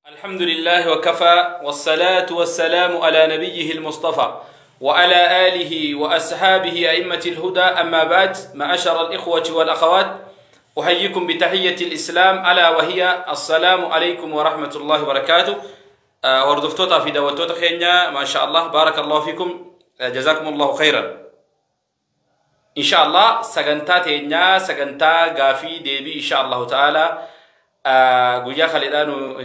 الحمد لله وكفى والصلاة والسلام على نبيه المصطفى وعلى آله وأصحابه أئمة الهدى. أما بعد، معاشر الإخوة والأخوات، أحييكم بتحية الإسلام، ألا وهي السلام عليكم ورحمة الله وبركاته. Hordoftoota fi daawwattoota keenya، ما شاء الله، بارك الله فيكم، جزاكم الله خيرا. إن شاء الله sagantaa teenya، sagantaa gaafii deebii، إن شاء الله تعالى guyyaa kaleedhaanu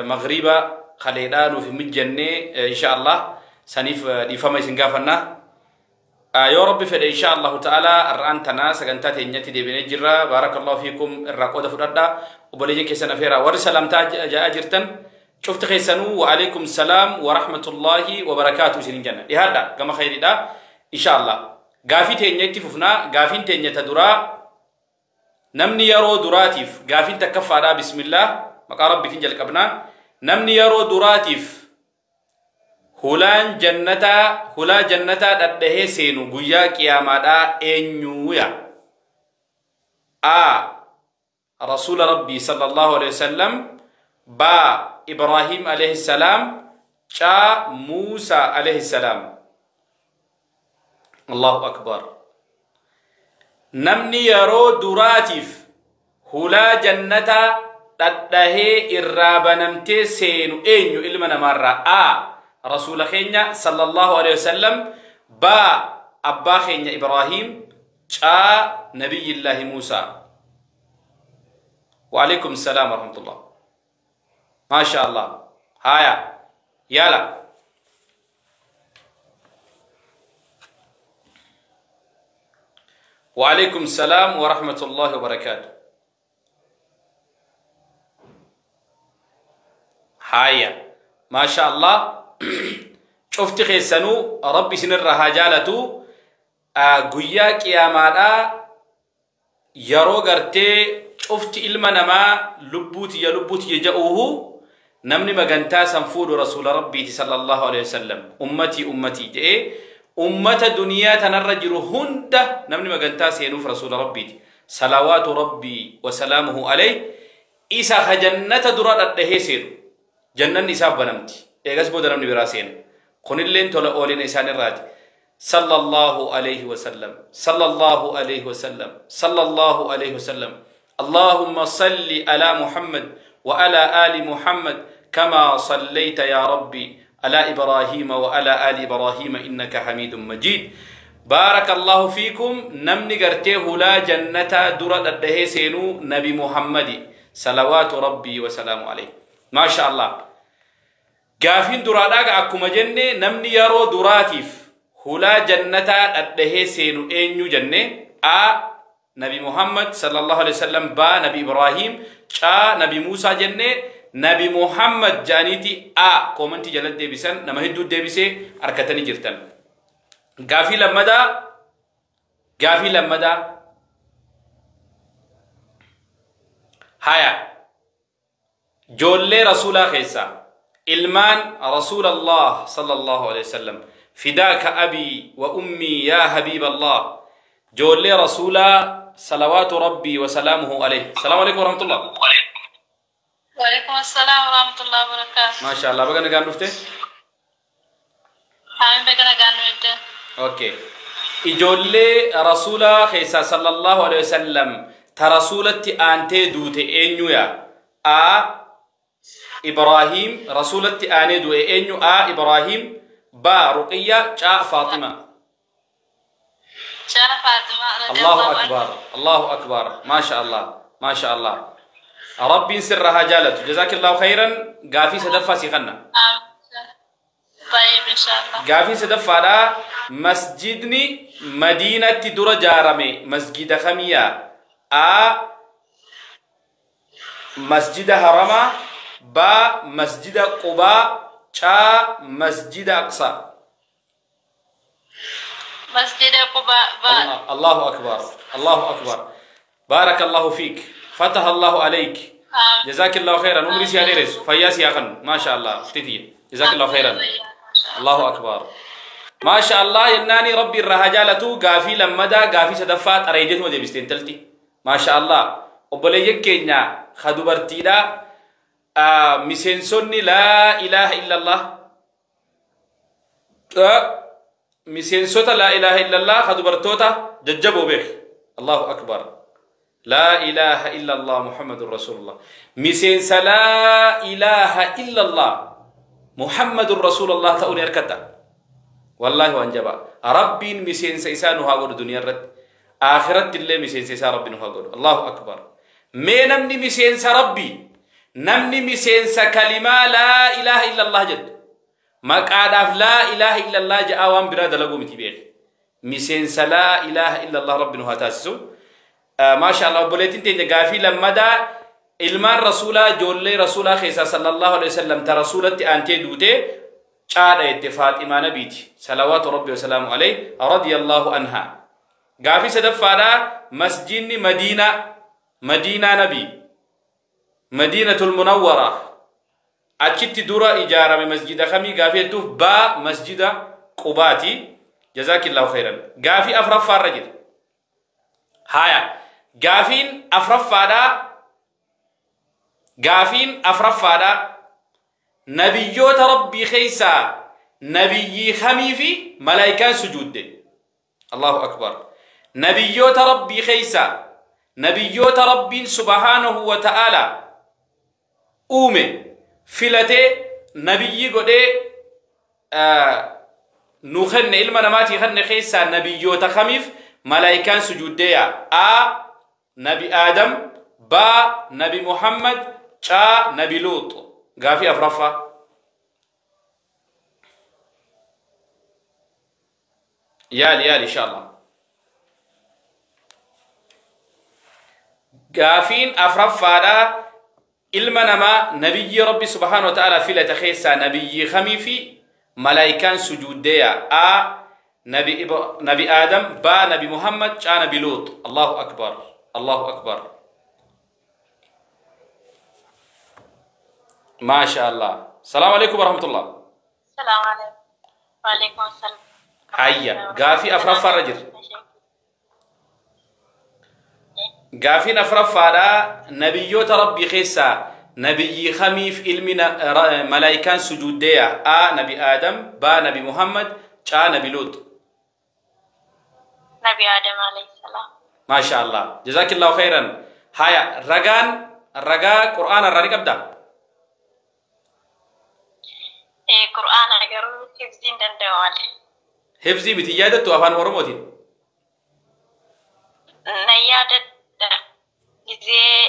magriba kaleedhaanuuf hin mijjanne. إن شاء الله saniif dhiifama isin gaafanna. Yoo Rabbi fedhe، إن شاء الله تعالى har'aan tana sagantaa teenyatti deebinee jirra. بارك الله فيكم، irraa qooda fudhadha, obboleeyyan keessan afeera. Warri salaamtaa ja'aa jirtan cufti keessanuu وعليكم السلام ورحمة الله وبركاته isinin jenna. Dhihaadha gama khayriidha. إن شاء الله gaafii teenya itti fufnaa. Gaafiin teenya ta duraa, namni yeroo duraatiif, gaafiin takkaffaadha. بسم الله، maqaa Rabbiitiin jalqabnaa. Namni yeroo duraatiif hulaan jannataa, hulaa jannataa dhadhahee seenu guyyaa qiyaamaadhaa eenyuuya? A, Rasuula Rabbii صلى الله عليه وسلم، با، Ibraahim عليه السلام، caa، Muusaa عليه السلام. الله أكبر. Namni yeroo duraatiif hulaa jannataa dhadhahee irraa banamtee seenu eenyu ilma namaarraa? A, Rasuula keenya صلى الله عليه وسلم، baa, abbaa keenya Ibraahim, caa, Nabiyyillaahi Muusaa. وعليكم السلام ورحمة الله. ما شاء الله. هايا، يلا. وعليكم السلام ورحمة الله وبركاته. هايا، ما شاء الله. Cufti keessanuu Rabbi isinirra haa jaalatu. Guyyaa qiyaamaadhaa yeroo gartee cufti ilma namaa lubbuutiyya lubbuutiyya ja'uuhu, namni magantaa san fuudhu Rasuula Rabbiiti صلى الله عليه وسلم. Ummatii ummatii jedhee ummata duniyaa tanarra jiru hunda namni magantaa seenuuf Rasuula Rabbiiti صلوات ربي وسلامه عليه. Isa ka jannata dura dhadhahee seenu, jannanni isaaf banamti. Eegas booda namni biraa seena. Kunilleen tola oolina isaan irraati. صلى الله عليه وسلم، صلى الله عليه وسلم، صلى الله عليه وسلم. اللهم صل على محمد وعلى آل محمد كما صليت يا ربي على إبراهيم وعلى آل إبراهيم إنك حميد مجيد. بارك الله فيكم. Namni gartee hulaa jannata dura dhadhahee seenuu Nabi Muhammad صلوات ربي وسلامه عليه. ما شاء الله. Gaafiin duraadhaa akkuma jenne, namni yeroo duraatiif hulaa jannataa dhadhahee seenu eenyu jenne? A, Nabi Muhammad صلى الله عليه وسلم، ba, Nabi Ibrahim, caa, Nabi Muusaa jenne. Nabi Muhammad jaaniiti a koomantii jala deebisan. Nama hedduu deebisee harkatanii jirtan. Gaafii lammadaa, gaafii lammadaa. Haya, joollee Rasuulaa keessaa, ilmaan Rasuul Allah صلى الله عليه وسلم، فداك أبي وأمي يا حبيب الله، joollee Rasuulaa صلوات ربي وسلامه عليه. السلام عليكم ورحمة الله. وعليكم السلام ورحمة الله وبركاته. ما شاء الله، baga nagaan dhufte. Amiin, baga nagaan nu eegde. Okay. Ijoollee Rasuulaa keessaa صلى الله عليه وسلم ta Rasuulatti aantee duute eenyuya? A, Ibrahim. Rasuulatti aanee du'e eenyu? A, Ibrahim, ba, Ruqiyya, ca, Faaxima. Caa, Faaxima. الله أكبر، الله أكبر، ما شاء الله، ما شاء الله. Rabbiin sirra haa jaalatu. جزاك الله خيرا. Gaafii sadaffaa si kanna. طيب، إن شاء الله. Gaafii sadaffaadha: masjidni Madiinatti dura jaarame masjida kamiyaa? A, Masjida Haramaa, ba, Masjida Qubaa, caa, Masjida Aqsaa. Masjida Qubaa ba. الله أكبر، الله أكبر. بارك الله فيك، فتح الله عليك. آمين. جزاك الله خيرا. Umrii si haa dheeressu, fayyaa si haa kennu. ما شاء الله اختتي، جزاك الله خيرا. الله أكبر، ما شاء الله. Yennaani Rabbi irraa haa jaalatu. Gaafii lammadaa, gaafii sadaffaa xareejetuma deebisteen talti. ما شاء الله. Obboleeyyan keenya ka dubartiidha. Miseensonni laa ilaaha illallah, miseensota laa ilaaha illallah ka dubartoota jajjaboo beek. Allahu akbar, laa ilaaha illallah Muhammadun Rasulullah. Miseensa laa ilaaha illallah Muhammadun Rasulullah ta'uu ni harkatta. Wallaahi waan jabaa. Rabbiin miseensa isaa nu haa godhu duniyaa irratti, akhiratti illee miseensa isaa Rabbi nu haa godhu. Allahu akbar. Mee namni miseensa Rabbii, namni miseensa kalimaa laa ilaaha illallah jedhu, maqaadhaaf laa ilaaha illallah je'aa waan biraa dalaguu miti beeki. Miseensa laa ilaaha illallah Rabbi nu haa taasisu. Maasha Allah, obboleettiin teenya gaafii lammadaa ilmaan rasuulaa, ijoollee rasuulaa keessaa sallallahu alaihi wasallam ta rasuulatti aantee duutee caadha jette. Faaximaa nabiiti, salawaatu Rabbi wasalaamu alayhi, radiyallahu anha. Gaafii sadaffaadhaa, masjidni Madiinaa, Madiinaa nabii, Madiinatul Munawwara achitti dura ijaarame masjida kamii gaafii jettuuf, baa masjida Qubaati. Jazaakillahu khairan. Gaafii afuraffaarra jira. Haya, gaafiin afuraffaadhaa, gaafiin afuraffaadhaa, nabiyyoota Rabbii keessaa nabiyyii kamii fi malaayikaan sujuudde? Allahu akbar. Nabiyyoota Rabbii keessaa, nabiyyoota Rabbiin subhaanahu wa ta'ala uume, filatee nabiyyi godhee nu kenne, ilma namaatii kenne keessaa nabiyyoota kamiif malaayikaan sujuuddee yaa? A, Nabi Aadam, ba, Nabi Muhammad, ca, Nabi Luux. Gaafii afuraffaa. Yaali, yaali, insha Allah. Gaafiin afuraffaadha, ilma namaa nabiyyi Rabbi subhaanahu wa ta'ala filate keessaa nabiyyi kamii fi malaayikaan sujuuddeeya? A, Nabi Aadam, ba, Nabi Muhammad, ca, Nabi Luux. Allahu akbar, Allahu akbar. Maasha Allah. Salaamu alaikum warahmatullah. Salaamu alaikum. Waalaikum assalam. Hayya, gaafii afuraffaarra jira. Gaafiin afuraffaadha, nabiyyoota Rabbii keessaa nabiyyi kamiif ilmi malaayikaan sujuuddeeya? A, Nabi Aadam, ba, Nabi Muhammad, ca, Nabi Luux. Nabi Aadam alayhi salaam. Maasha Allah, jazaakillahu khairan. Haya, ragaan ragaa Qur'aana irraa ni qabda? Qur'aana garuu hifziin danda'u malee. Hifzii miti, yaadattu afaan Oromootiin? Na yaadadha. Gizee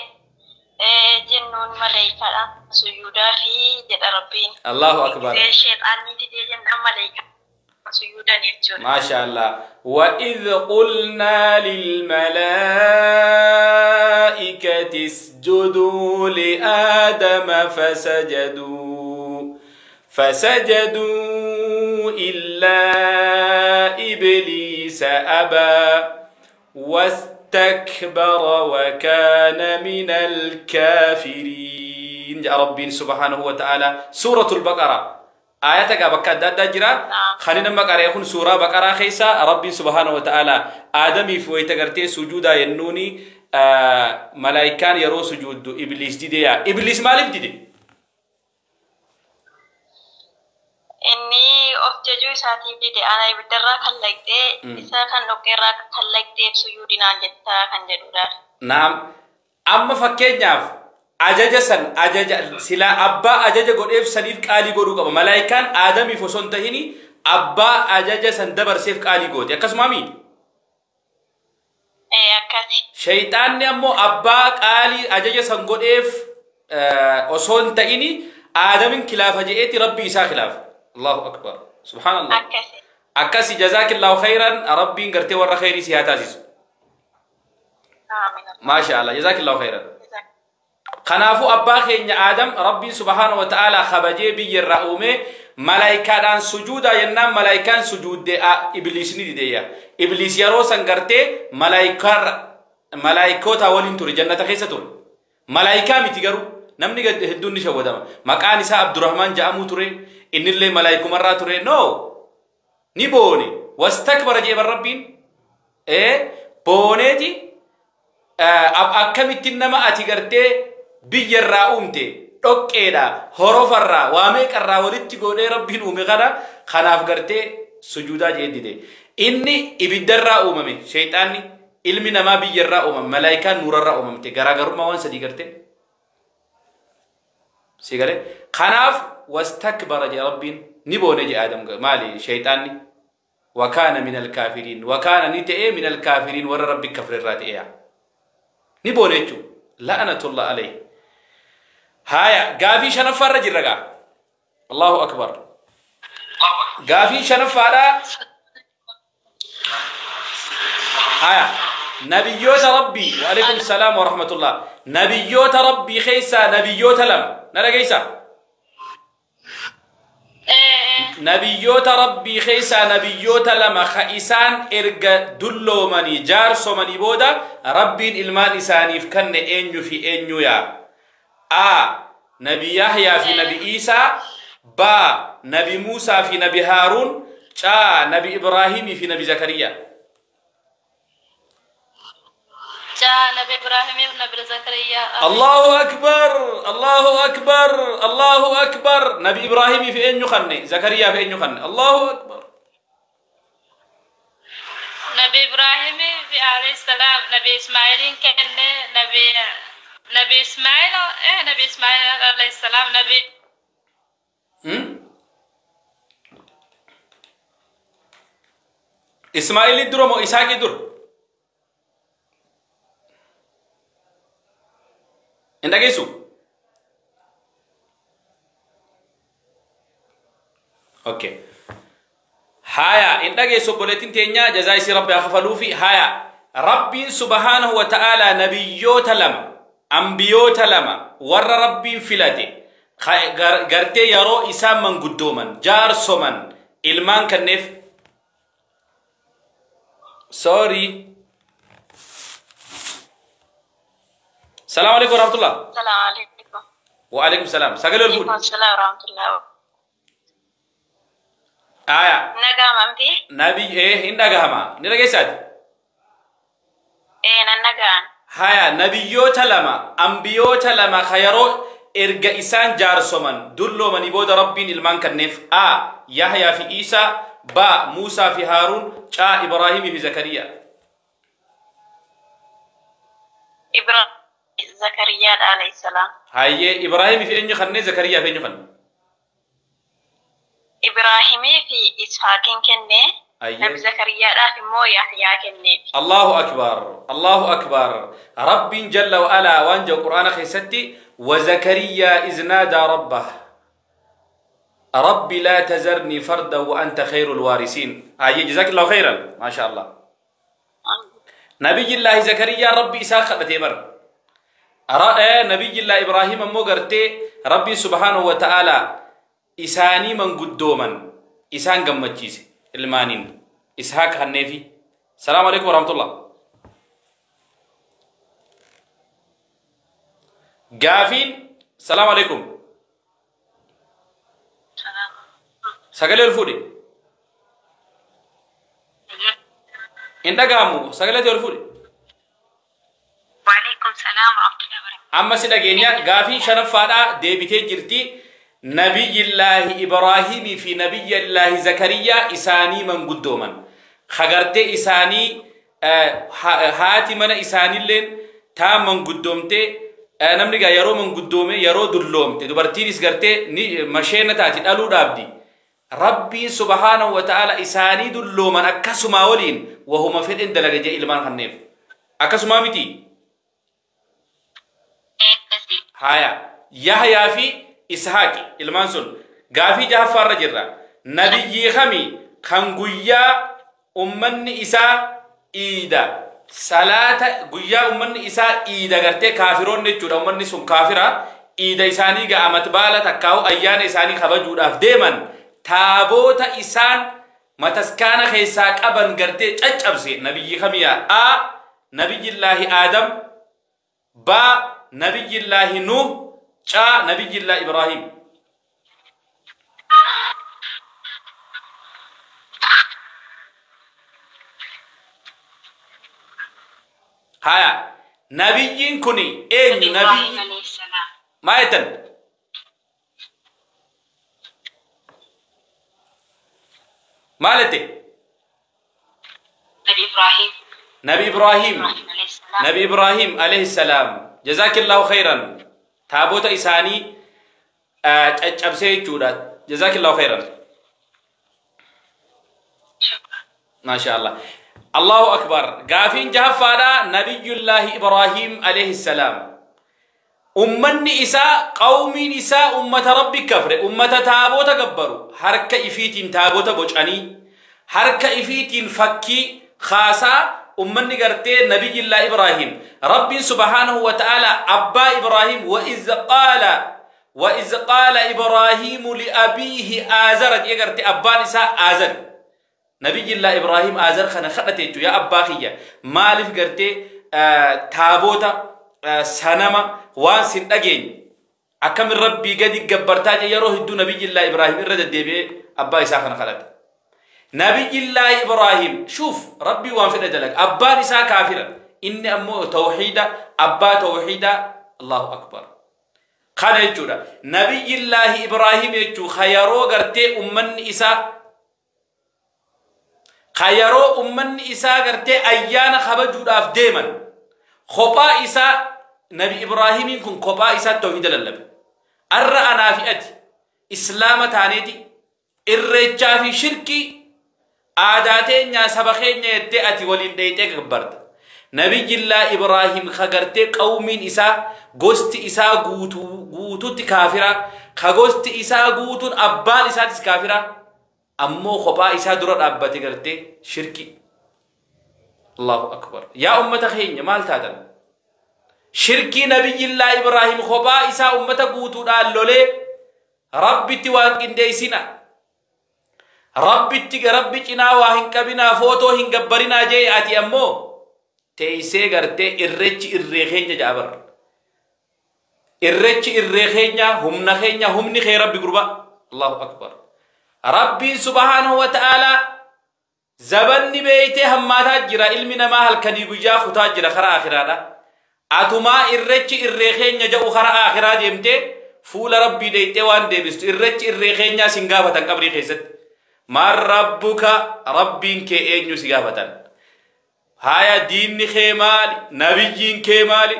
jennuun maleeykaadhaan sujuudaa fi jedha Rabbiin. Allahu akbar. Gizee sheexaanni didee jennaan maleeykaan sujuudan jechuudha. ما شاء الله. وإذ قلنا للملائكة اسجدوا لآدم فسجدوا إلا إبليس أبى واستكبر وكان من الكافرين. يا ربي سبحانه وتعالى، سورة البقرة آياتك bakka adda addaa jira. Kan nama qaree kun suuraa Baqaraa keessa Rabbiin subhaanahu wa ta'ala Aadamiif wayita gartee sujuudaa yennuuni malaayikaan yeroo sujuuddu Ibliis dideeya. Ibliis maaliif dide? Inni of jajuu isaatiif dide. Ana ibiddarraa kan laqxee, isa kan dhoqqeerraa kan laqxeef sujuudinaan jettaa kan jedhudha. Naam. Amma fakkeenyaaf ajaja san, ajaja silaa abbaa ajaja godheef saniif qaalii godhuu qaba. Malaayikaan Aadamiif osoo hin tahini abbaa ajaja san dabarseef qaalii goote. Akkasumaami? Akkasi. Shayxaanni ammoo abbaa qaalii ajaja san godheef osoo hin ta'ini Aadamin kilaafa je'eeti Rabbi isaa kilaafa. Allahu akbar. Subhaanallah. Akkasi. Akkasi, jazaakillahu khairan. Rabbiin gartee warra khairii si haa taasisu. Amiin. Maasha Allah, jazaakillahu khairan. Kanaafuu abbaa keenya Aadam Rabbiin subhaanahu wa ta'ala kabajee biyya irraa uume. Malaayikaadhaan sujuudaa jennaan malaayikaan sujuudde, Ibliis ni dideeyya. Ibliis yeroo san gartee malaayikoota waliin ture, jannata keessa ture. Malaayikaa miti garuu, namni hedduun ni shawwadama. Maqaan isaa Abdurrahmaan jedhamuu ture, innillee malaayikumarraa ture. No, ni boone. Wastakbara jeeban Rabbiin. Booneeti akkamittiin nama ati gartee biyya irraa uumte dhoqqeedha horofarraa waa meeqarraa walitti godhee Rabbiin uume kana kanaaf gartee sujuudaa jee dide. Inni ibiddarraa uumame shayxaanni, ilmi namaa biyyarraa uumame, malaayikaan nuurarraa uumamte. Garaagarummaa waan sadii gartee si galee. Kanaaf wastakbara jee Rabbiin, ni boone jee Aadam maali shayxaanni. Wakaana min alkaafiriin, wakaana ni ta'ee, min alkaafiriin warra Rabbi kafirraa ta'ee ni boone jechuudha. La'anatullah alayhi. Haya, gaafii shanaffaarra jirra gaa. Allahu akbar. Gaafii shanaffaadha. Haya, nabiyyoota Rabbii, wa alaikum salaam wa rahmatullah. Nabiyyoota Rabbii keessaa nabiyyoota lama na dhageessaa. Nabiyyoota Rabbii keessaa nabiyyoota lama ka isaan erga dulloomanii jaarsomanii booda Rabbiin ilmaan isaaniif kanne eenyu fi eenyu yaa? A. Nabi Yahyaa fi Nabi Iisaa. B. Nabi Muusaa fi Nabi Haaruun. C. Nabi Ibraahimii fi Nabi Zakariyaa. Nabi Ibraahimii fi Nabi Zakariyaa. Allahu akbar, Allahu akbar, Allahu akbar. Nabi Ibraahimii fi eenyu kanne? Zakariyaa fi eenyu kanne? Allahu akbar. Nabi Ibraahimii fi alayhi salaam Nabi Ismaa'iliin kenne, Nabi Ismaa'il, Nabi Ismaa'il alayhi salaam Nabi Ismaa'ilii dura moo Isaaqii dura? Hin dhageessu? Okay. Haya, hin dhageessu obboleettiin teenya, jazaa isii Rabbi haa kafaluufi. Haya, Rabbiin subhaanahu wa ta'aalaa nabiyyoota lama, ambiyoota lama warra Rabbiin filate gartee yeroo isaan manguddooman, jaarsoman ilmaan kanneef. Sorry. Salaamu alaikum warahmatullah. Salaamu alaikum. Wa alaikum salaam. Sagalee ol fuudhi. Salaam warahmatullah. Aya. Nagaamamti? Nabi hin dhagahama. Ni dhageessaati? Nan dhagaan. Haya, nabiyyoota lama, ambiyoota lama ka yeroo erga isaan jaarsoman dulloomanii booda Rabbiin ilmaan kanneef. A. Yahyaa fi Iisaa. B. Muusaa fi Haaruun. C. Ibraahimii fi Zakariyaa. Ibrahim Zakariyaadha alayhi salaam. Hayyee, Ibraahimii fi eenyu kannee, Zakariyaa fi eenyu kanne? Ibraahimii fi Ishaaqiin kennee, Nabi Zakariyaadhaaf immoo Yahyaa kenneef. Allahu akbar, Allahu akbar. Rabbiin jalla wa ala waan jedhu Qur'aana keessatti: وزكريا إذ نادى ربه رب لا تذرني فردا وأنت خير الوارثين. آية، جزاك الله خيرا، ما شاء الله. نبي الله زكريا ربي إسحاق بتبر رأى نبي الله إبراهيم مو غرتي ربي سبحانه وتعالى إساني من قدوما إسان قمتشيس المانين إسحاق هنيفي. السلام عليكم ورحمة الله. قافين. السلام عليكم. Sagalee ol fuudhi. Hin dhaga'amu, sagalee ol fuudhi. Waalaikum salaam warahmatullahi wabarakatuh. Amma si dhageenya. Gaafii shanaffaadhaa deebitee jirti. Nabiyyillaahi Ibraahimii fi Nabiyyillaahi Zakariyaa isaanii manguddooman. Hagartee isaanii haati mana isaaniilleen taa manguddoomtee, namni gaa yeroo manguddoome, yeroo dulloomte dubartiinis gartee ni masheena taati, dhaluu dhaabdi. Rabbiin subhaanahu wa ta'ala isaanii dullooman akkasumaa waliin wahuma fedhen dalaga jee ilmaan kanneef. Akkasumaa miti? Haya, Yahyaa fi Ishaaqi ilmaan sun. Gaafii jahaffaarra jirra. Nabiyyii kami kan guyyaa ummanni isaa iida salaata, guyyaa ummanni isaa iida gartee kaafiroonni jechuudha, ummanni sun kaafira, iida isaanii ga'amat baala takkaa'u ayyaana isaanii kabajuudhaaf deeman taaboota isaan mataskaana keessaa qaban gartee caccabse nabiyyi kamiyaa? A. Nabiyyillaahi Aadam. B. Nabiyyillaahi Nuh. C. Nabiyyillaahi Ibraahim. Haya, nabiyyiin kun eenyu? Nabiyyi maa jettan? Maalette? Nabi Ibrahim. Nabi Ibrahim. Ibrahim alayhi salaam. Nabi Ibrahim alayhi salaam. Jazaakillahu khayran. Taabota isaanii caccabsee jechuudha. Jazaakillahu khayran. Shukran. Maasha Allah. Allahu akbar. Gaafiin jahaffaadha Nabiyyullaahi Ibrahim alayhi salaam. Ummanni isaa, qawmiin isaa ummata Rabbi kafre, ummata taabota gabbaru, harka ifiitiin taabota bocanii, harka ifiitiin fakkii kaasaa ummanni gartee Nabiyyullaahi Ibrahim. Rabbiin subhaanahu wa ta'ala abbaa Ibrahim wa iz qaala Ibraahimu li abiihi Aazara jee gartee abbaan isaa Aazar. Nabiyyullaahi Ibrahim Aazar kana kadhate jechuudha. Yaa abbaa kiyya, maaliif gartee taabota sanama waan sin dhageenye akkamin Rabbii gadi gabbartaa jee yeroo hedduu Nabiyyullaahi Ibrahim irra deddeebi'ee abbaa isaa kana kadhate. Nabiyyullaahi Ibrahim shuuf Rabbii waan fedhe dalaga. Abbaan isaa kaafira. Inni ammoo tawxiida, abbaa tawxiida. Allahu akbar. Kana jechuudha. Nabiyyullaahi Ibrahim jechuu yeroo gartee ummanni isaa yeroo ummanni isaa gartee ayyaana kabajuudhaaf deeman kophaa isaa Nabi Ibraahimiin kun kophaa isaa tawhiida lallabe. Arra anaa fi ati islaama taaneeti irreechaa fi shirkii aadaa teenyaa saba keenya jettee ati waliin dheeyxee gabbarta. Nabiyyillaa Ibraahim ka gartee qawmiin isaa gosti isaa guutuutti kaafira, ka gosti isaa guutuun abbaan isaatis kaafira, ammoo kophaa isaa dura dhaabbate gartee shirkii. Allahu akbar. Yaa ummata keenya maal taatan? Shirkii Nabiyyillaa Ibraahim kophaa isaa ummata guutuudhaan lolee Rabbitti waan qindeessina. Rabbitti Rabbi cinaa waa hin qabinaa, footoo hin gabbarinaa jee ati ammoo teessee gartee irreechi irree keenya ja'a barra. Irreechi irree keenya, humna keenya, humni kee Rabbi gurba. Allahu akbar. Rabbiin subhaanahu wa ta'ala zabanni beeytee hammaataa jira, ilmi namaa halkanii guyyaa kutaa jira karaa akhiraadha. Atumaa irreechi irree keenya ja'u karaa akhiraa deemtee fuula Rabbii deeytee waan deebistu irreechi irree keenyaa sin gaafatan qabrii keessatti. Maal rabbuka, Rabbiin kee eenyu si gaafatan? Haya diinni kee maali? Nabiyyiin kee maali?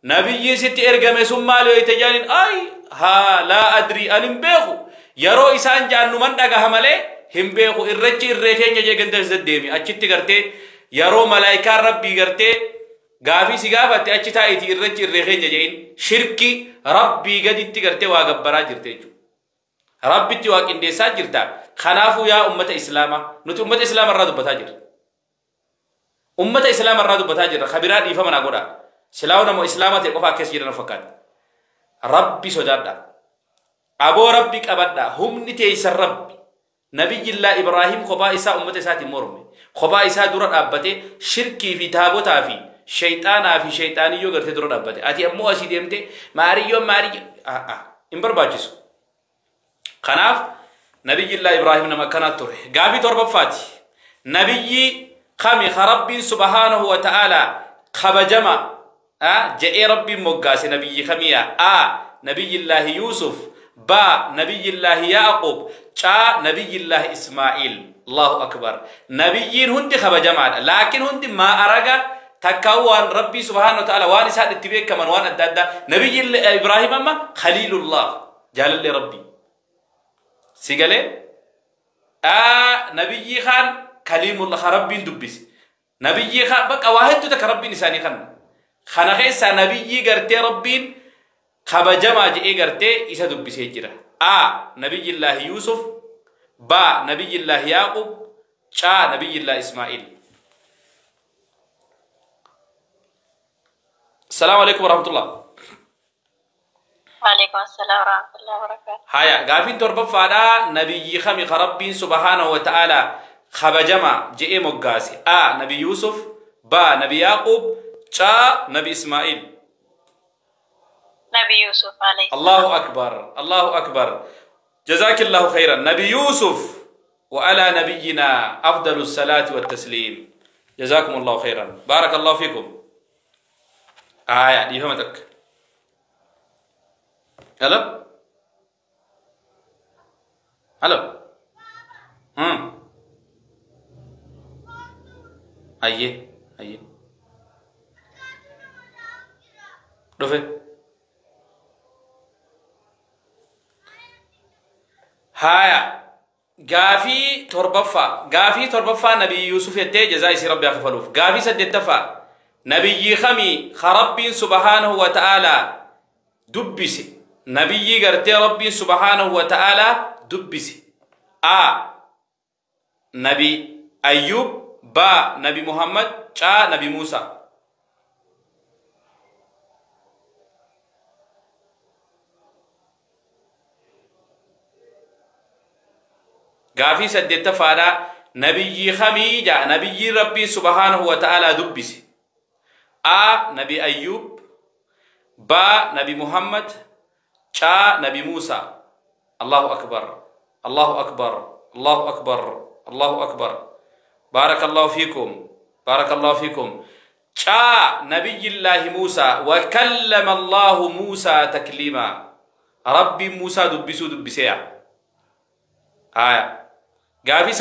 Nabiyyiin sitti ergame sun maali yoo ta'an ay haa laa adrii ani hin beeku. Yeroo isaan jaannuman dhagaha malee hin beeku. Irreechi irree keenya jee ganda keessa deemi. Achitti gartee yeroo malaayikaan Rabbii gartee gaafii si gaafatte achi taa'itii irreechi irree keenya jeen shirki Rabbii gaditti gartee waa gabbaraa jirte jechuudha. Rabbitti waa qindeessaa jirta. Kanaafuu yaa ummata Islaamaa, nuti ummata Islaamaa irraa dubbataa jirra. Ummata Islaamaa irraa dubbataa jirra. Kabiraa dhiifama naa godha. Silaa'uu nama Islaamaa ta'e qofa akkas jiran fakkaata. Rabbi sodaadha. Aboo Rabbi qabadha. Humni teessan Rabbi. Nabiyyillaa Ibraahim kophaa isaa ummata isaatiin morme. Kophaa isaa dura dhaabbatee shirkii fi taabotaa fi shayxaanaa fi shayxaaniyyoo gartee dura dhaabbate. Ati ammoo asii deemtee maariyyoo maariyyoo hin barbaachisu. Kanaaf Nabiyyillaa Ibraahim nama akkanaa ture. Gaafii torbaffaati. Nabiyyi kami ka Rabbiin subhaanahu wa ta'ala kabajama je'ee Rabbiin moggaase nabiyyi kamiya? A. Nabiyyillaahi Yuusuf. B. Nabiyyillaahi Yaaqub. C. Nabiyyillaahi Ismaa'iil. Allahu akbar. Nabiyyiin hundi kabajamaadha. Laakiin hundi maa araga takka waan Rabbii subhaanahu wa ta'ala waan isaan itti beekaman waan adda addaa. Nabiyyi Ibraahim amma Khaliilullah. Jaalallee Rabbii. Si galee? Nabiyyi kaan Kaliimullah ka Rabbiin dubbise. Nabiyyi kaan bakka waa hedduu takka Rabbiin isaanii kanna. Kana keessaa nabiyyi gartee Rabbiin kabajamaa je'ee gartee isa dubbisee jira. A. Nabiyyillaahi Yuusuf. B. Nabiyyillaahi Yaaqub. C. Nabiyyillaahi Ismaa'iil. Salaamu alaikum warahmatullah. Waalaikum assalam warahmatullahi wabarakatuh. Haya, gaafiin torbaffaadha nabiyyi kami ka Rabbiin subhaanahu wa ta'ala kabajama je'ee moggaase? A. Nabi Yuusuf. B. Nabi Yaaqub. C. Nabi Ismaa'iil. Nabi Yusuf alayhi Allahu akbar. Allahu akbar. Jazakillahu khairan. Nabi Yusuf wa ala nabiyyina afdalu salati wa taslim. Jazakumullahu khairan. Barakallahu fikum. Aya, dhiifama takka. Hello? Hello? Ayyee ayyee. Dhufe. Haya gaafii torbaffaa Nabii Yuusuf jettee jazaa isii Rabbi haa kafaluuf. Gaafii saddeettaffaa Nabiyyii kamii ka Rabbiin subhaanahu wa ta'aalaa dubbise? Nabiyyii gartee Rabbiin subhaanahu wa ta'aalaa dubbise. A. Nabi Ayyub, B. Nabi Muhammad, C. Nabi Muusaa. Gaafii saddeettaffaadhaa Nabiyyii kamii jaa Nabiyyii Rabbiin subhaanahu wa ta'aalaa dubbise. A. Nabi Ayyub, B. Nabi Muhammad, C. Nabi Muusaa. Allahu akbar, Allahu akbar, Allahu akbar, Allahu akbar. Barakallahu fiikum, barakallahu fiikum. C. Nabiyyillaahi Muusaa wa kallama Allahu Muusaa takliimaa. Rabbiin Muusaa dubbisuu dubbiseera. Haya. Gaafii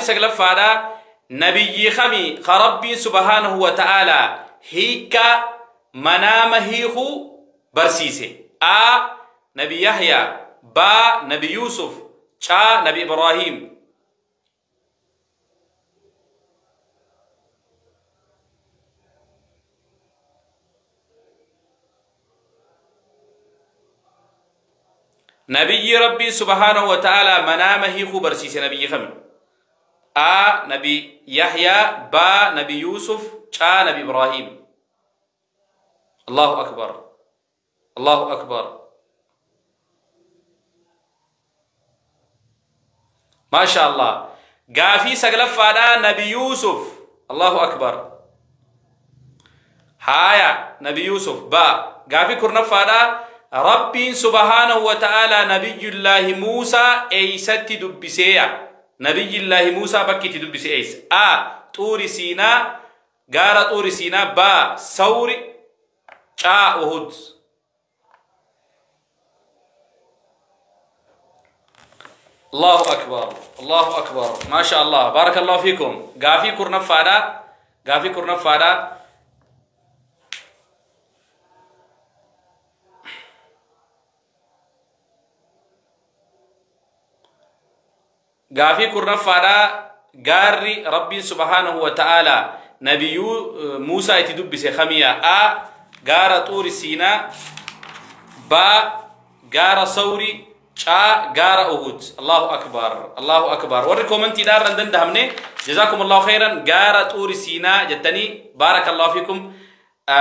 sagalaffaadhaa Nabiyyii kamii ka Rabbiin subhaanahu wa ta'aalaa hiika manaama hiikuu barsiise? A. Nabi Yahyaa, B. Nabi Yuusuf, C. Nabi Ibraahiim. Nabiyyii Rabbiin subhaanahu wa ta'aalaa manaama hiikuu barsiise nabiyyii kami? A. Nabi Yahyaa, B. Nabi Yuusuf, C. Nabi Ibraahiim. Allahu akbar, Allahu akbar. Maasha Allah. Gaafii sagalaffaadhaa Nabi Yuusuf. Allahu akbar. Haaya Nabi Yuusuf ba. Gaafii kurnaffaadhaa Rabbiin subhaanahu wa ta'aalaa Nabiyyullaahi Muusaa eeysatti dubbiseeya? Nabiyyullaahi Muusaa bakki itti dubbise eeysa? A. Xuuri Siinaa, gaara Xuuri Siinaa, B. Sawri, C. Uhud. Allahu akbar, Allahu akbar. Maasha Allah. Barakallahu fiikum. Gaafii kurnaffaadhaa. Gaafii kurnaffaadhaa gaarri Rabbiin subhaanahu wa ta'aalaa Nabiyyuu Muusaa itti dubbise kamiya? A. Gaara Xuuri Siinaa, B. Gaara Sawri, C. Gaara Uhud. Allahu akbar, Allahu akbar. Warri koomantiidhaan irra hin dandahamne jazaakumullahu khayran gaara Xuuri Siinaa jettanii baarakallahu fiikum.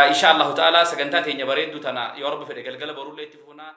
Insha Allahu ta'aalaa sagantaa teenya bareedduu tana yoo Rabbi fedhe galgala barullee itti fuunaa.